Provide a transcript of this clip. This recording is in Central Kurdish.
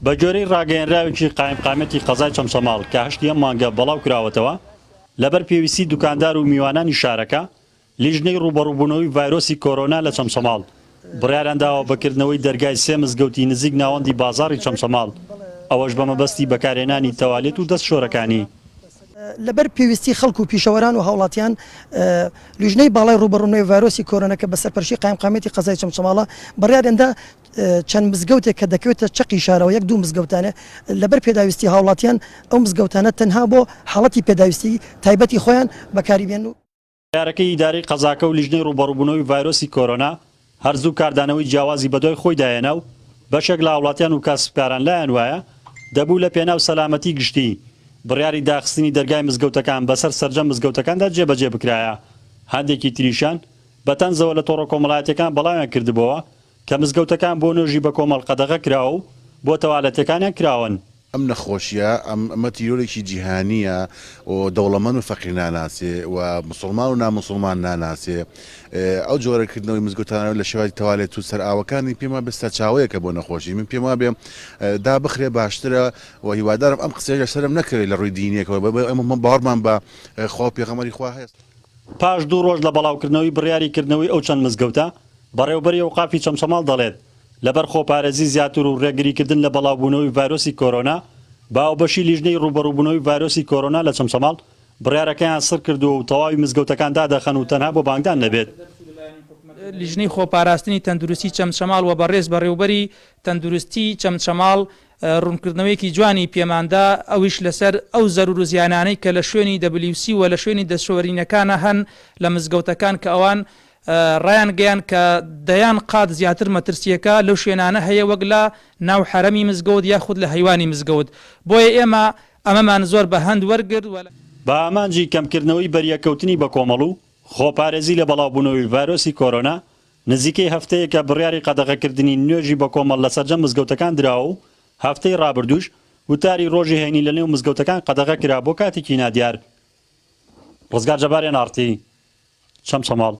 بەگوێرەی ڕاگەیەنراوێکی قایمقامیەتی قەزای چەمچەماڵ کە هەشتی ئەم مانگە بەڵاو کراوەتەوە، لەبەر پێویستی دوکاندار و میوانانی شارەکە، لیژنەی ڕووبەڕووبوونەوەی ڤایرۆسی کۆرۆنا لە چەمچەماڵ بڕیاریان داوە بە کردنەوەی دەرگای سێ مزگەوتی نزیک ناوەندی بازاڕی چەمچەماڵ، ئەوەش بە مەبەستی بەکارهێنانی تەوالێت و دەستشۆرەکانی. لەبەر پێویستی خەڵک و پیشەوەران و هاوڵاتیان، لیژنەی باڵای ڕووبەڕوونەوەی ڤایرۆسی کۆرۆنا کە بە سەرپەرشتی قایمقامیەتی قەزای چەمچەماڵە، بڕیاریان دا چەند مزگەوتێک کە دەکەوێتە چەقی شارەوە یەک دوو مزگەوتانە لەبەر پێداویستی هاوڵاتیان ئەو مزگەوتانە تەنها بۆ حاڵەتی پێداویستی تایبەتی خۆیان بەکاری بێن و. بڕیارەکەی ئیدارەی قەزاکە و لیژنەی ڕووبەڕووبوونەوەی ڤایرۆسی کۆرۆنا هەر زوو کاردانەوەی جیاوازی بەدوای خۆیدا هێنا و بەشێک لە هاوڵاتیان و کاسبکاران لایان وایە دەبوو لە پێناو سەلامەتی گشتی بڕیاری داخستنی دەرگای مزگەوتەکان بەسەر سەرجەم مزگەوتەکاندا جێبەجێ بکرایە هەندێکی تریشیان بە تەنزەوە لە تۆڕە کۆمەڵایەتیەکان بەڵاویان کردبۆوە کە مزگەوتەکان بۆ نوێژی بەکۆمەڵ قەدەغە کراوە و بۆ تەوالەتەکانیان کراوەن. ئەم نەخۆشیە ئەم ئەمە تیرۆرێکی جیهانیە و دەوڵەمەن و فەقیر ناناسێ و موسڵمان و ناموسڵمان ناناسێ ئەو جۆرە کردنەوەی مزگەوتانە لە شێوازی تەوالێت و سەرئاوەکانی پێم وابێ سەرچاوەیەکە بۆ نەخۆشی من پێم وابێ دابخرێ باشترە و هیوادارم ئەم قسەیە لەسەرم نەکەوێ لە ڕووی دینیەکەوە ئێمە باوەڕمان بە خوا و پێغەمبەری خوا هەیە. پاش دوو ڕۆژ لە بەڵاوکردنەوەی بڕیاری کردنەوەی ئەو چەند مزگەوتە، بەڕێوەبەری ئەوقافی چەمچەماڵ دەڵێت، لەبەر خۆپارێزی زیاتر و ڕێگریکردن لە بەڵاوبوونەوەی ڤایرۆسی کۆرۆنا، بە هاوبەشی لیژنەی ڕووبەڕووبوونەوەی ڤایرۆسی کۆرۆنا لە چەمچەماڵ، بڕیارەکەیان سڕکردووە و تەواوی مزگەوتەکان دادەخەن و تەنها بۆ بانگدان نەبێت. لیژنەی خۆپاراستنی تەندروستی چەمچەماڵ و بەڕێز بەڕێوبەری تەندروستی چەمچەماڵ ڕوونکردنەوەیەکی جوانی پێمان دا، ئەویش لەسەر ئەو زەرور و زیانانەی کە لە شوێنی WC و لە شوێنی دەستشۆرینەکانا هەن لە مزگەوتەکان کە ئەوان ڕایانگەیاند کە دەیان قات زیاتر مەترسییەکە لەو شوێنانە هەیە وەک لە ناو حەرەمی مزگەوت یاخود لە هەیوانی مزگەوت بۆیە ئێمە ئەمەمان زۆر بە هەند وەرگرت و. بە ئامانجی کەمکردنەوەی بەریەککەوتنی بەکۆمەڵ و خۆپارێزی لە بەڵاوبوونەوەی ڤایرۆسی کۆرۆنا، نزیکەی هەفتەیەکە بڕیاری قەدەغەکردنی نوێژی بەکۆمەڵ لە سەرجەم مزگەوتەکان دراوە و هەفتەی ڕابردووش وتاری ڕۆژی هەینی لەنێو مزگەوتەکان قەدەغە کرا بۆ کاتێکی نادیار. ڕزگار جەبار، ئێن ئاڕ تی، چەمچەماڵ.